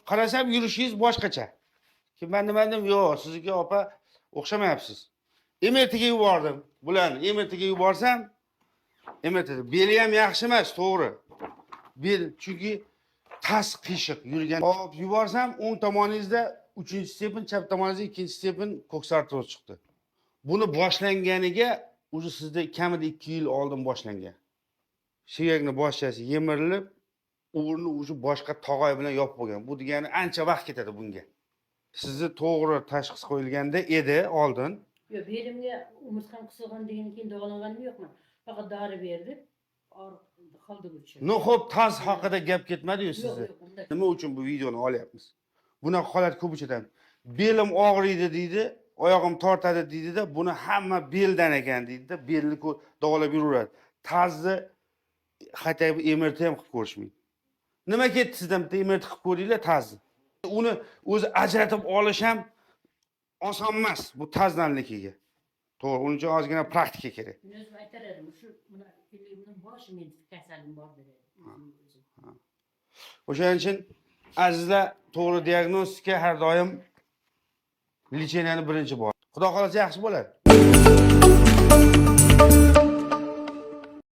Qarasam, yurishingiz boshqacha. Keyin man nima dedim? Yo'q, sizniki, opa, o'xshamayapsiz. MRTga yubordim bularni. MRTga yuborsam, MRT beli ham yaxshi emas, to'g'ri. Bel chunki tas qiyshiq yurgan. Hop, yuborsam, o'ng tomoningizda uchinchi степень, chap tomoningizda ikkinchi степень koksartroz chiqdi. Buni boshlanganiga уже sizda kamida 2 yil oldin boshlangan. Suyakni boshchasi yemirilib, o'rni уже boshqa tog'oy bilan yopib bo'lgan. Bu degani ancha vaqt ketadi bunga. Sizni to'g'ri tashxis qo'yilganda edi oldin. Yo'q, belimga umurtqam qisilgan degandan keyin davolanganim yo'qman. Faqat dori berdi. Og'riq qoldiruvchi. Ну xo'p, taz haqida gap ketmadi-yu Yo'q, sizni. yo'q, unda. Nima uchun bu videoni olyapmiz? Bunaqa holat ko'p uchratamiz. Belim og'riydi deydi, oyog'im tortadi deydida, buni hamma beldan ekan deydida, belni davolab yuraveradi. Tazni хотя бы MRT ham qilib ko'rishmaydi. Nima ketdi sizdan, bitta MRT qilib ko'ringlar tazni. Uni o'zi ajratib olish ham oson emas bu tazdanligiga. To'g'ri, uning uchun ozgina praktika kerak. Men o'zim aytar edim, shu buni belimning boshi meni kasalim bor dedi. O'zim. O'shaning uchun, azizlar, to'g'ri diagnostika har doim лечение ni birinchi bor. Xudo xohlasa, yaxshi bo'ladi.